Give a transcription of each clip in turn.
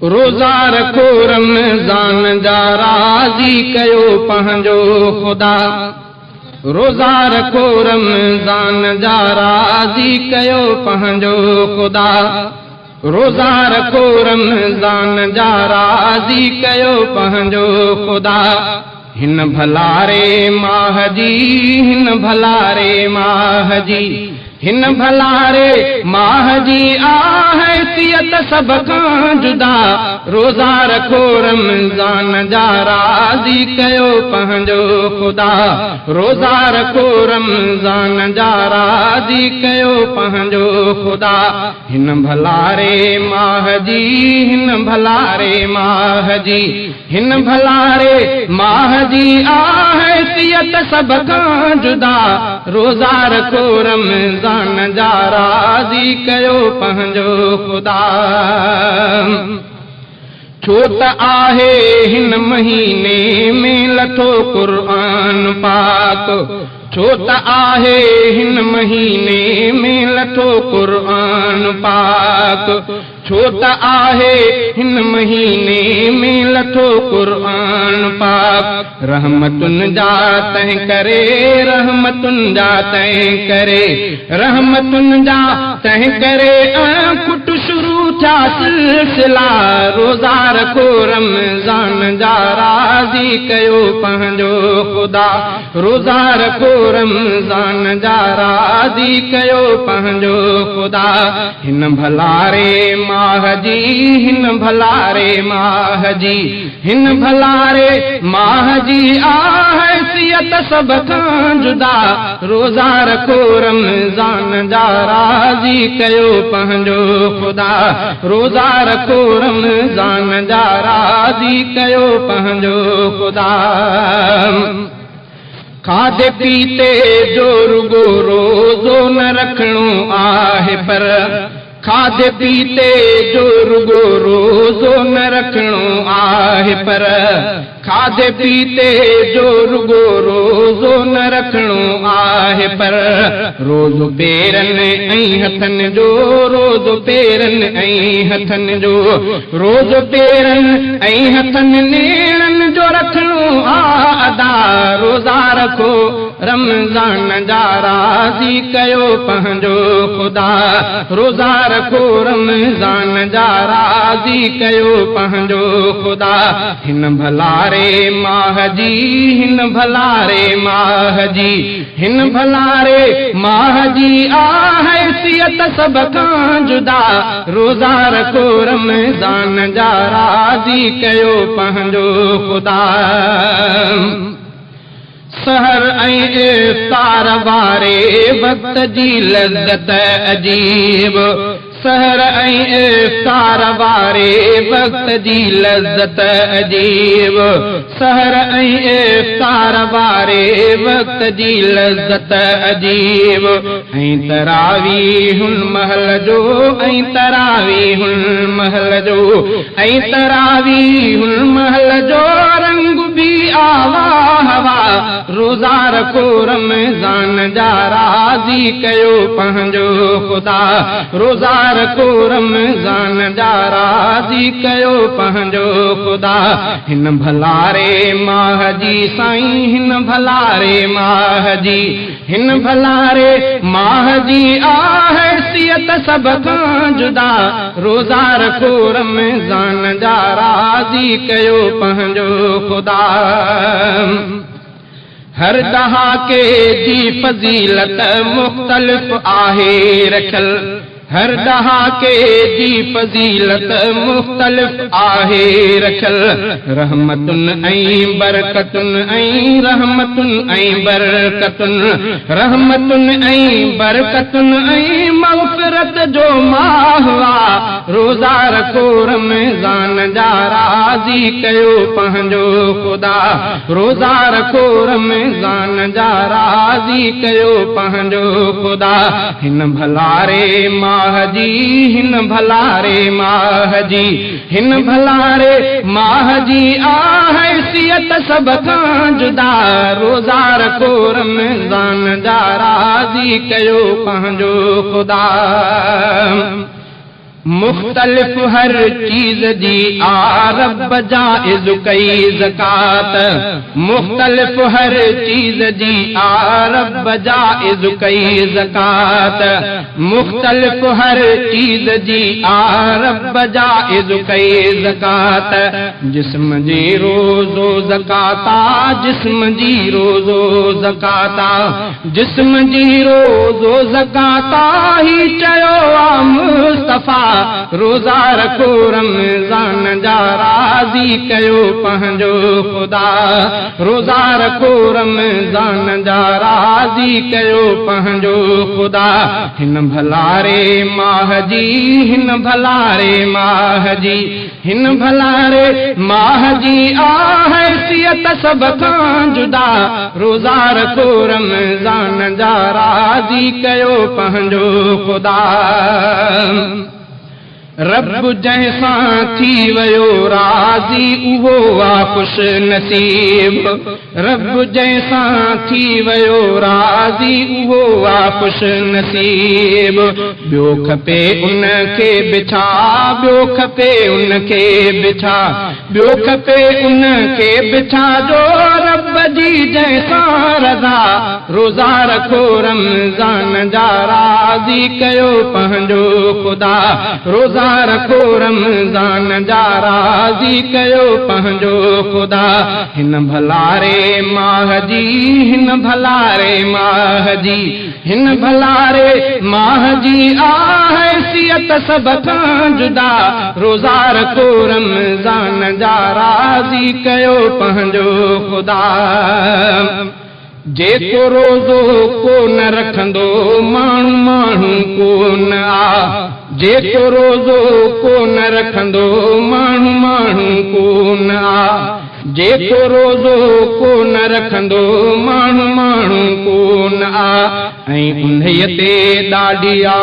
रोज़ा रखो रमज़ान जा राज़ी कयो पंहिंजो ख़ुदा। रोज़ा रखो रमज़ान जा राज़ी कयो पंहिंजो ख़ुदा। रोज़ा रखो रमज़ान जा राज़ी कयो पंहिंजो ख़ुदा। हिन भलारे माह जी, हिन भलारे माह जी, हिन भलारे माह जी हैसियत सभ खां जुदा। रोज़ा रखो रमज़ान जा राज़ी कयो पंहिंजो ख़ुदा। रोज़ा रखो रमज़ान जा राज़ी कयो पंहिंजो ख़ुदा। हिन भलारे माह जी, हिन भलारे माह जी, हिन भलारे माह जी हैसियत सभ खां जुदा। रोज़ा रखो रमज़ान जा राज़ी कयो पंहिंजो ख़ुदा। छो त आहे हिन महीने में लथो क़ुर्आन पाक। छो त आहे हिन महीने में लथो क़ुर्आन पाक। छो त आहे हिन महीने में लथो क़ुर्आन पाक। रहमतुन जा तंहिं करे, रहमतुन जा तंहिं करे, रहमतुन जा तंहिं करे खुट शुरू थिया सिलसिला। रोज़ा रखो रमज़ान जा राज़ी कयो पंहिंजो ख़ुदा। रोज़ा रखो रमज़ान जा राज़ी कयो पंहिंजो ख़ुदा। हिन भलारे माह जी, हिन भलारे माह जी, हिन भलारे माह जी हैसियत सभ खां जुदा। रोज़ा रखो रमज़ान जा राज़ी कयो पंहिंजो ख़ुदा। रोज़ा रखो रमज़ान जा राज़ी कयो पंहिंजो ख़ुदा। खाधे पीते जो रुगो रोज़ो न रखणो आहे पर, खाधे पीते जो रुगो रोज़ो न रखणो आहे पर, खाधे पीते जो रुगो रोज़ो न रखणो आहे पर। रोज़ो पेरनि ऐं हथनि जो, रोज़ो पेरनि ऐं हथनि जो, रोज़ो पेरनि ऐं हथनि नेणनि जो रखणो आहे अदा। रोज़ा रखो रमज़ान जा राज़ी कयो पंहिंजो ख़ुदा। रोज़ा रखो रमज़ान जा राज़ी कयो पंहिंजो ख़ुदा। हिन भलारे माह जी, हिन भलारे माह जी, हिन भलारे माह जी हैसियत सभ खां जुदा। रोज़ा रखो रमज़ान जा राज़ी कयो पंहिंजो ख़ुदा। सहर ऐं इफ्तार वारे वक़्त जी लज़्ज़त अजीब। सहर ऐं इफ्तार वारे वक़्त जी लज़्ज़त अजीब। सहर ऐं इफ्तार वारे वक़्त जी लज़्ज़त अजीब। ऐं तरावीहुन महल जो, ऐं तरावीहुन महल जो, ऐं तरावीहुन महल जो रंग बि आवा हवा। रोज़ा रखो रमज़ान जा राज़ी कयो पंहिंजो ख़ुदा। रोज़ा रखो रमज़ान जा राज़ी कयो पंहिंजो ख़ुदा। हिन भलारे माह जी साईं, हिन भलारे माह जी, हिन भलारे माह जी हैसियत सभ खां जुदा। रोज़ा रखो रमज़ान जा राज़ी कयो पंहिंजो ख़ुदा। हर दहाके जी फ़ज़ीलत मुख़्तलिफ़ आहे रखियल। हर दहाके जी फ़ज़ीलत मुख़्तलिफ़ आहे रखियल। रहमतुन ऐं बरकतुन ऐं रहमतुन ऐं बरकतुन, रहमतुन ऐं बरकतुन ऐं मग़फ़िरत जो माह आहे। रोज़ा रखो रमज़ान जा राज़ी कयो पंहिंजो ख़ुदा। रोज़ा रखो रमज़ान जा राज़ी कयो पंहिंजो ख़ुदा। हिन भलारे माह जी, हिन भलारे माह जी, हिन भलारे माह जी हैसियत सभ खां जुदा। रोज़ा रखो रमज़ान जा राज़ी कयो पंहिंजो ख़ुदा। मुख़्तलिफ़ हर चीज़ जी आ रब जाइज़ कई ज़कात। मुख़्तलिफ़ हर चीज़ जी आ रब जाइज़ कई ज़कात। मुख़्तलिफ़ हर चीज़ जी आ रब जाइज़ कई ज़कात। जिस्म जी रोज़ो ज़काता, जिस्म जी रोज़ो ज़काता, जिस्म जी रोज़ो ज़काता ही चयो आ मुस्तफ़ा। रोज़ा रखो रमज़ान जा राज़ी कयो पंहिंजो ख़ुदा। रोज़ा रखो रमज़ान जा राज़ी कयो पंहिंजो ख़ुदा। हिन भलारे माह जी, हिन भलारे माह जी, हिन भलारे माह जी आ हैसियत सभ खां जुदा। रोज़ा रखो रमज़ान जा राज़ी कयो पंहिंजो ख़ुदा। रब जंहिंसां थी वियो राज़ी उहो आहे ख़ुशि नसीब। रब जंहिंसां थी वियो राज़ी उहो आहे ख़ुशि नसीब। ॿियो खपे उनखे बिछा, ॿियो खपे उनखे बिछा, ॿियो खपे उनखे बिछा जो रब जी जंहिंसां रज़ा। रोज़ा रखो रमज़ान जा राज़ी कयो पंहिंजो ख़ुदा। रोज़ा रखो रमज़ान जा राज़ी कयो पंहिंजो ख़ुदा। हिन भलारे माह जी, हिन भलारे माह जी, हिन भलारे माह जी आ हैसियत सभ खां जुदा। रोज़ा रखो रमज़ान जा राज़ी कयो पंहिंजो ख़ुदा। जेको रोज़ो कोन रखंदो माण्हू माण्हू कोन आ। जेको रोज़ो कोन रखंदो माण्हू माण्हू कोन आ। जेको रोज़ो कोन रखंदो माण्हू माण्हू कोन आ। ऐं उन्हीअ ते ॾाढी आ,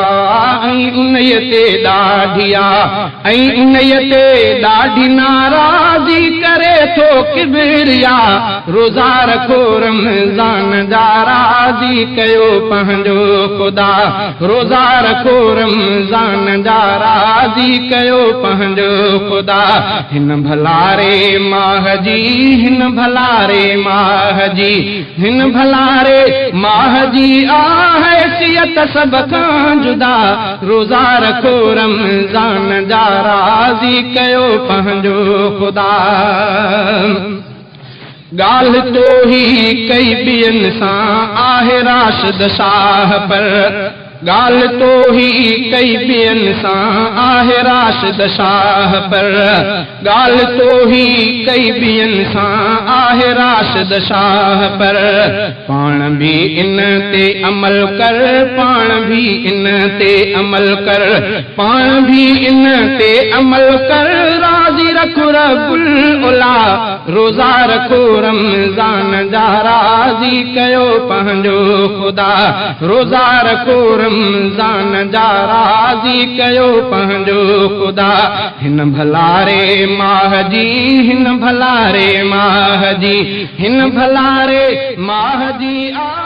ऐं उन्हीअ ते ॾाढी आ, ऐं उन्हीअ ते ॾाढी नाराज़ी करे थो किबरिया। रोज़ा रखो रमज़ान जा राज़ी कयो पंहिंजो ख़ुदा। रोज़ा रखो रमज़ान जा राज़ी कयो पंहिंजो ख़ुदा। हिन भलारे माह जी, हिन भलारे माह जी, हिन भलारे माह जी आ हैसियत सभ खां जुदा। रोज़ा रखो रमज़ान जा राज़ी कयो पंहिंजो ख़ुदा। ॻाल्हि तो ही कई ॿियनि सां आहे राशिद शाह पर। ॻाल्हि तो ही कई ॿियनि सां आहे राशिद शाह पर। ॻाल्हि तो ही कई ॿियनि सां आहे राशिद शाह पर। पाण बि इन ते अमल कर, पाण बि इन ते अमल कर, पाण बि इन ते अमल कर। राज़ी रख रबुल उला। रोज़ा रखो रमज़ान जा राज़ी कयो पंहिंजो ख़ुदा। रोज़ा रखो रमज़ान जा राज़ी कयो पंहिंजो ख़ुदा। हिन भलारे माह जी, हिन भलारे माह जी, हिन भलारे माह जी आ।